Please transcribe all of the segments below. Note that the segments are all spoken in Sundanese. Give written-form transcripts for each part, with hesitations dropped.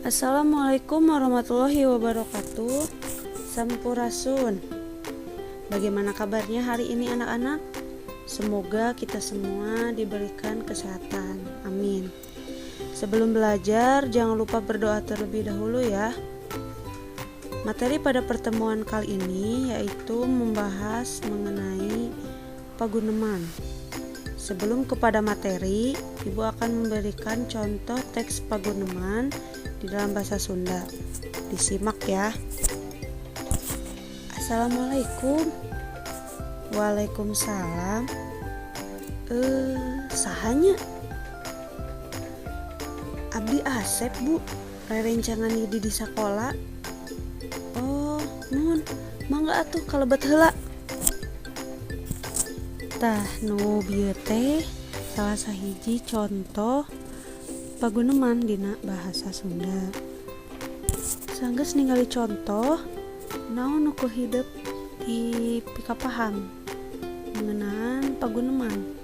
Assalamualaikum warahmatullahi wabarakatuh. Sampurasun. Bagaimana kabarnya hari ini, anak-anak? Semoga kita semua diberikan kesehatan. Amin. Sebelum belajar, jangan lupa berdoa terlebih dahulu ya. Materi pada pertemuan kali ini yaitu membahas mengenai paguneman. Sebelum kepada materi, Ibu akan memberikan contoh teks paguneman di dalam bahasa Sunda. Disimak ya. Assalamualaikum. Waalaikumsalam. Saha nya? Abdi Asep, Bu. Rerencangan di sakola. Oh, nuhun. Mangga atuh kalebet heula. Tah, nu bieu teh salah sahiji contoh paguneman dina bahasa Sunda. Sanggeus ningali contoh, naon nu ku hidep dipikapaham ngeunaan paguneman?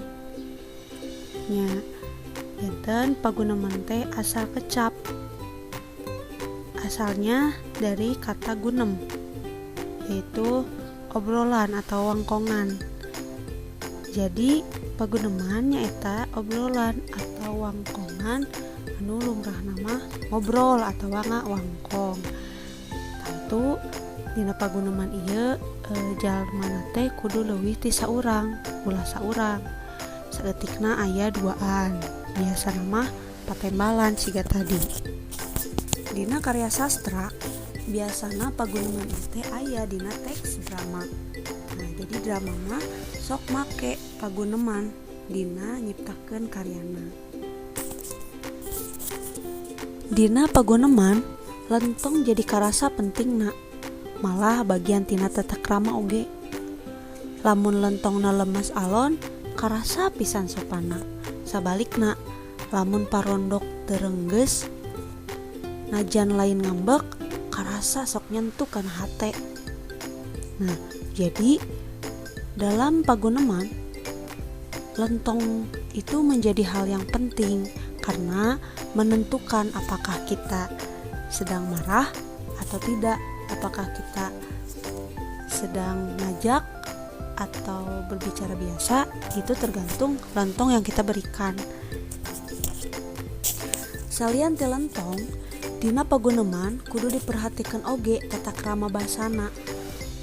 Nya, janten paguneman teh asal kecap. Asalnya dari kata gunem, yaitu obrolan atau wangkongan. Jadi paguneman nyaeta obrolan atau wangkongan anu lumrahna mah ngobrol atawa ngawangkong. Tangtu dina paguneman ieu jalmana teh kudu leuwih ti saurang, ulah saurang. Saeutikna aya duaan, biasana mah patembalan siga tadi. Dina karya sastra biasana paguneman ieu teh aya dina teks drama. Nah, jadi drama mah sok make paguneman dina nyiptakeun karyana. Dina paguneman, lentong jadi karasa pentingna, malah bagian tina tata krama oge. Lamun lentongna lemes alon, karasa pisan sopanna. Sabalikna, lamun parondok teu rengges, najan lain ngambek, karasa sok nyentuh kana hate. Nah, jadi dalam paguneman lentong itu menjadi hal yang penting karena menentukan apakah kita sedang marah atau tidak, apakah kita sedang ngajak atau berbicara biasa, itu tergantung lentong yang kita berikan. Salian ti lentong, dina paguneman kudu diperhatikan oge tata krama basana.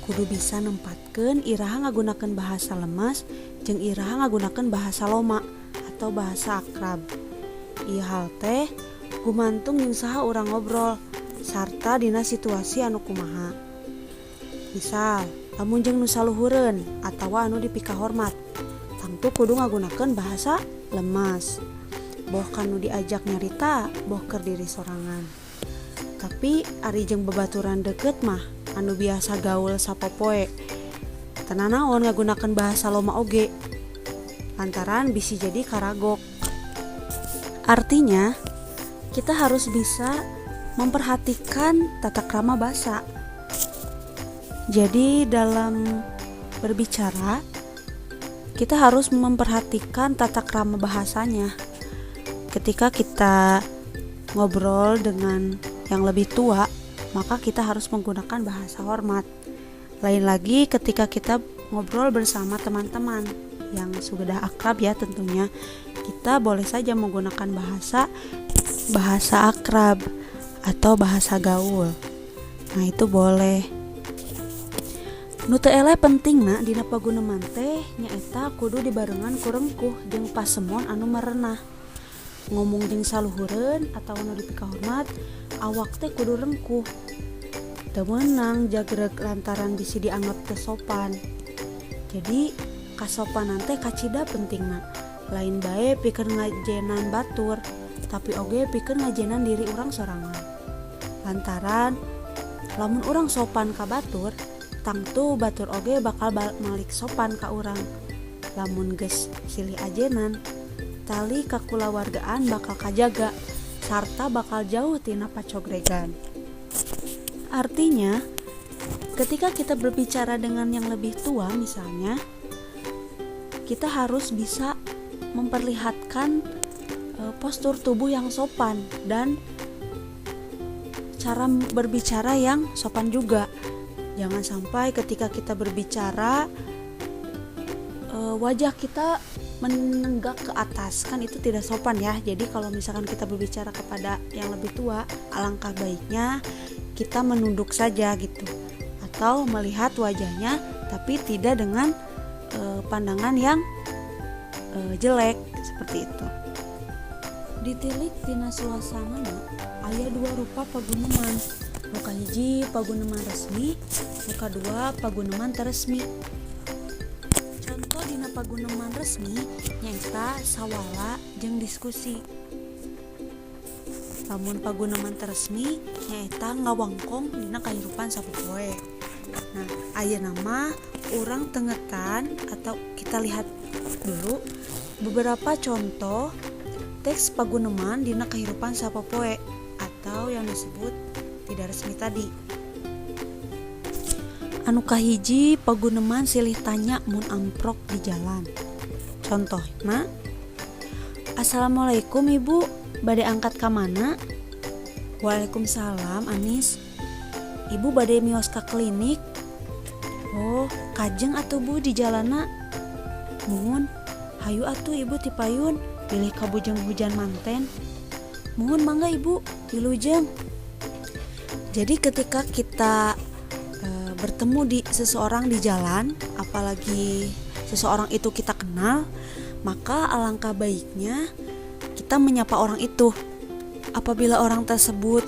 Kudu bisa nempatkeun iraha ngagunakeun bahasa lemes jeung iraha ngagunakeun bahasa loma atau bahasa akrab. Ieu hal teh gumantung jeung saha urang ngobrol sarta dina situasi anu kumaha. Misal, lamun jeung nu saluhureun atawa anu dipikahormat, tangtu kudu ngagunakeun bahasa lemes. Boh kanu diajak nyarita, boh keur diri sorangan. Tapi ari jeung babaturan deukeut mah anu biasa gaul sapopoe, teu nanaon ngagunakeun bahasa loma oge, lantaran bisi jadi karagok. Artinya, kita harus bisa memperhatikan tata krama basa. Jadi dalam berbicara kita harus memperhatikan tata krama bahasanya. Ketika kita ngobrol dengan yang lebih tua, maka kita harus menggunakan bahasa hormat. Lain lagi ketika kita ngobrol bersama teman-teman yang sudah akrab ya tentunya, kita boleh saja menggunakan bahasa bahasa akrab atau bahasa gaul. Nah, itu boleh. Nu teu eleh pentingna dina paguneman teh nyaeta kudu dibarengan ku rengkuh jeung pasemon anu merenah. Ngomong jeung saluhureun atawa nu dipikahormat, awak teh kudu rengkuh. Teu meunang jagreg lantaran bisi dianggap teu sopan. Jadi kasopanan teh kacida pentingna. Lain bae pikeun ngajenan batur, tapi oge pikeun ngajenan diri urang sorangan. Lantaran lamun urang sopan ka batur, tangtu batur oge bakal malik sopan ka urang. Lamun geus silih ajenan, tali kakulawargaan bakal kajaga sarta bakal jauh tina pacogregan. Artinya, ketika kita berbicara dengan yang lebih tua misalnya, kita harus bisa memperlihatkan postur tubuh yang sopan dan cara berbicara yang sopan juga. Jangan sampai ketika kita berbicara wajah kita menenggak ke atas, kan itu tidak sopan ya. Jadi kalau misalkan kita berbicara kepada yang lebih tua, alangkah baiknya kita menunduk saja gitu, atau melihat wajahnya tapi tidak dengan pandangan yang jelek seperti itu. Ditilik tina suasana, aya dua rupa paguneman. Nu kahiji paguneman resmi, nu kadua paguneman teu resmi. Contoh dina paguneman resmi nyaeta sawala jeung diskusi. Lamun paguneman teu resmi nyaeta ngawangkong dina kahirupan sapopoe. Nah, ayeuna mah urang tengetan atau kita lihat dulu beberapa contoh teks paguneman dina kahirupan sapopoe atau yang disebut tidak resmi tadi. Anu kahiji, paguneman silih tanya mun amprok di jalan. Contohna, "Assalamualaikum, Ibu, bade angkat ka mana?" "Waalaikumsalam, Anis. Ibu bade mios ka klinik." "Oh, kajeng atuh, Bu, di jalanna." "Muhun, hayu atuh Ibu tipayun, bilih kabujeng hujan manten." "Muhun, mangga Ibu, wilujeng." Jadi ketika kita bertemu di seseorang di jalan, apalagi seseorang itu kita kenal, maka alangkah baiknya kita menyapa orang itu. Apabila orang tersebut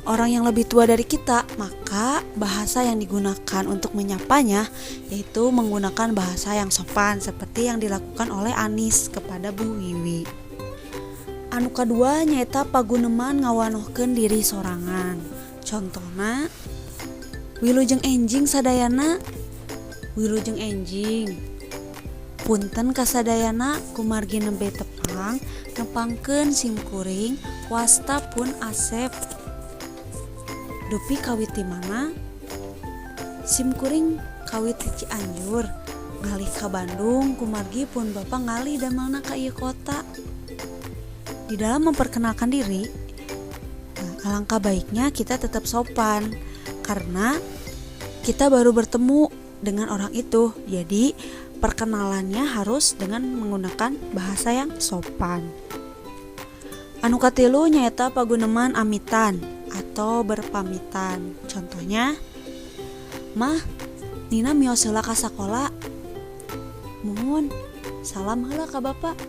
orang yang lebih tua dari kita, maka bahasa yang digunakan untuk menyapanya yaitu menggunakan bahasa yang sopan seperti yang dilakukan oleh Anis kepada Bu Wiwi. Anu kadua nyaeta paguneman ngawanohkeun diri sorangan. Contohna, "Wilujeng enjing sadayana." "Wilujeng enjing. Punten kasadayana, kumargi nembe tepang, nepangkeun sim kuring, wasta pun Asep." "Dupi kawit ti mana?" "Sim kuring kawit ti Cianjur, ngalih ka Bandung kumargi pun bapa ngalih damelna ka ieu kota." Di dalam memperkenalkan diri, nah, alangkah baiknya kita tetap sopan karena kita baru bertemu dengan orang itu. Jadi perkenalannya harus dengan menggunakan bahasa yang sopan. Anu katilu nyaeta paguneman amitan atau berpamitan. Contohnya, "Mah, Nina mios heula ka sakola." "Muhun, salam heula ka Bapak."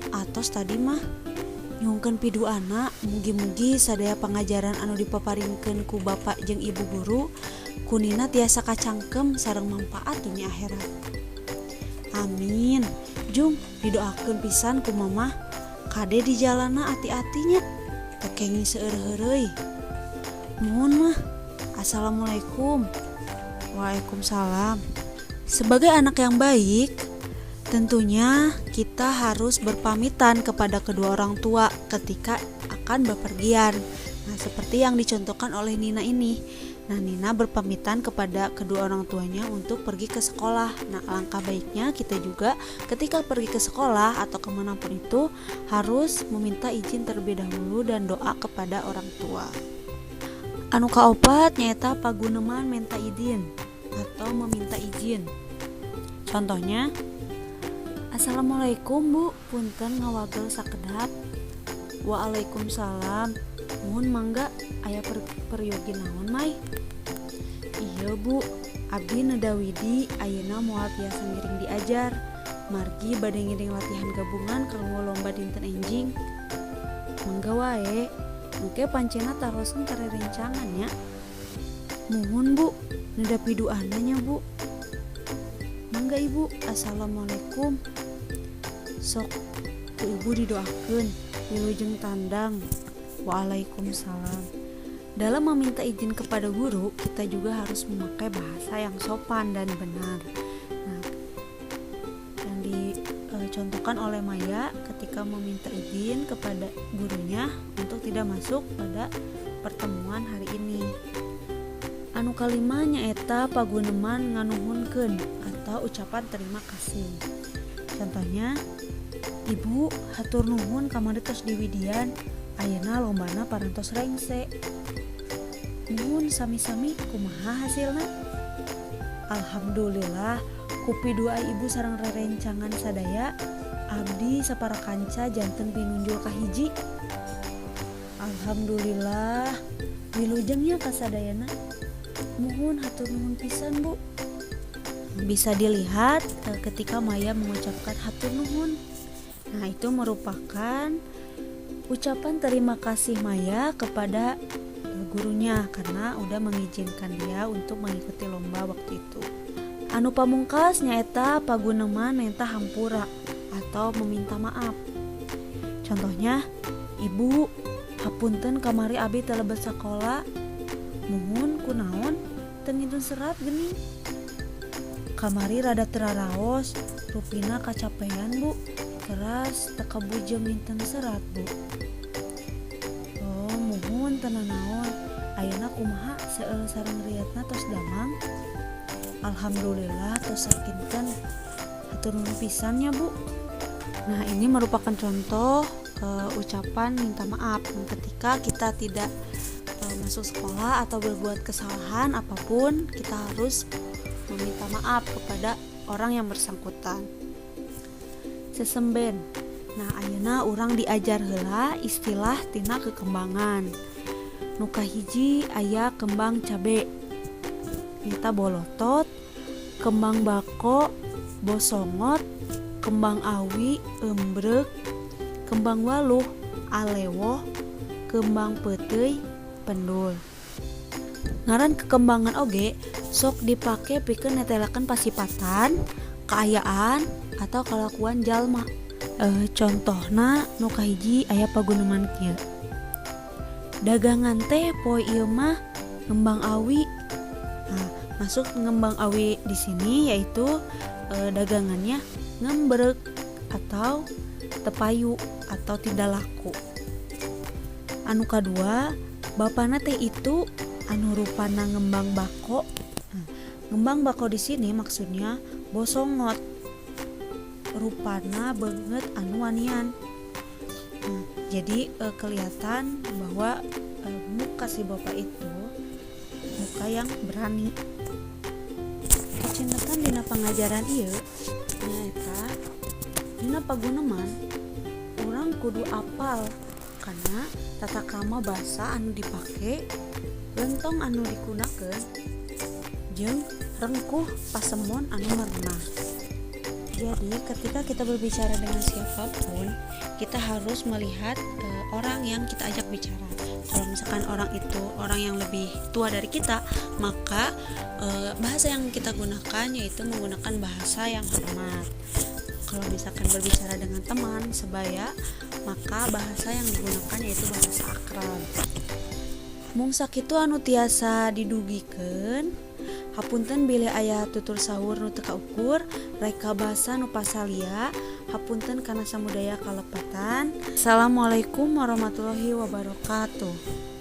"Atos tadi, Mah. Nyuhunkeun piduana, mugi-mugi sadaya pangajaran anu dipaparinkeun ku Bapak jeung Ibu guru ku Nina tiasa kacangkem sareng manfaat dunia akhirat." "Amin. Jung, didoakeun pisan ku Mamah. Kade di jalanna ati-ati nya, teu kenging seueur heureuy." "Muhun, Mah. Assalamualaikum." "Waalaikumsalam." Sebagai anak yang baik, tentunya kita harus berpamitan kepada kedua orang tua ketika akan bepergian. Nah, seperti yang dicontohkan oleh Nina ini. Nah, Nina berpamitan kepada kedua orang tuanya untuk pergi ke sekolah. Nah, alangkah baiknya kita juga ketika pergi ke sekolah atau kemanapun itu harus meminta izin terlebih dahulu dan doa kepada orang tua. Anu kaopat nyaeta paguneman menta izin atau meminta izin. Contohnya, "Assalamualaikum, Bu, punten ngawagel sakedap." "Waalaikumsalam. Muhun, mangga, aya peryogi naon, Mai?" "Iya, Bu, abdi neda Widi ayeuna moal tiasa ngiring diajar, margi bade ngiring latihan gabungan kanggo lomba dinten enjing." "Mangga wae, engke pancena taroskeun ka rerencangan nya." "Muhun, Bu, neda piduana nya, Bu." "Mangga, Ibu, assalamualaikum." "Sok, ku Ibu didoakeun. Wilujeng tandang." "Waalaikumsalam." Dalam meminta izin kepada guru, kita juga harus memakai bahasa yang sopan dan benar. Nah, yang dicontohkan oleh Maya ketika meminta izin kepada gurunya untuk tidak masuk pada pertemuan hari ini. Anu kalima nyaeta paguneman nganuhunkeun atau ucapan terima kasih. Contohnya, "Ibu, hatur nuhun kamari tos diwidian. Ayeuna lombana parantos rengse. Muhun, sami-sami. Kumaha hasilna? Alhamdulillah, ku pidua ibu sareng rerencangan sadaya, abdi sapara kanca janten pinunjul kahiji. Alhamdulillah, wilujeng nya kasadayana. Muhun, hatur nuhun pisan, Bu. Bisa dilihat ketika Maya mengucapkan hatur nuhun. Nah, itu merupakan ucapan terima kasih Maya kepada gurunya karena udah mengizinkan dia untuk mengikuti lomba waktu itu. Anu pamungkas nyaeta paguneman menta hampura atau meminta maaf. Contohnya, "Ibu, hapunten kamari abi teu lebet sekolah." "Muhun, kunaon? Teu ngintun serat geuning." "Kamari rada teu raraos, rupina kacapean, Bu. Teras teu kabujeng ngintun serat, Bu." "Oh, muhun, teu nanaon. Ayeuna kumaha seueul sareng rietna, tos damang?" "Alhamdulillah, tos sakinten. Hatur nuhun pisan nya, Bu." Nah, ini merupakan contoh ucapan minta maaf ketika kita tidak masuk sekolah atau berbuat kesalahan apapun, kita harus meminta maaf kepada orang yang bersangkutan. Sesemben. Nah, ayeuna urang diajar heula istilah tina kekembangan. Nu kahiji aya kembang cabe, nyaeta bolotot, kembang bako bosongot, kembang awi embreuk, kembang waluh alewoh, kembang peuteuy pendul. Ngaran kekembangan oge sok dipake pikeun netelakeun pasipatan, kaayaan, atau kalakuan jalma. Contohna nu kahiji aya paguneman kieu, "Dagangan teh poe ieu mah ngembang awi." Nah, masuk ngembang awi di sini yaitu dagangannya ngembrek atau teu payu atau tidak laku. Anu kadua, "Bapana teh itu anu rupana ngembang bako." Nah, ngembang bako di sini maksudnya bosongot, rupana banget anu wanian. Nah, jadi kelihatan bahwa muka si bapak itu muka yang berani. Kacindekan dina pangajaran ieu nyaeta dina paguneman urang kudu apal karena tata krama basa anu dipake, lentong anu digunakeun, jeung rengkuh pasemon anu merenah. Jadi ketika kita berbicara dengan siapapun, kita harus melihat orang yang kita ajak bicara. Kalau misalkan orang itu orang yang lebih tua dari kita, maka bahasa yang kita gunakan yaitu menggunakan bahasa yang hormat. Kalau misalkan berbicara dengan teman sebaya, maka bahasa yang digunakan yaitu bahasa akrab. Mung sakitu anu tiasa didugikeun. Hapunten bilih aya tutur saur nu teu kaukur, reka basa nu pasalia, hapunten kana samudaya kalepatan. Assalamualaikum warahmatullahi wabarakatuh.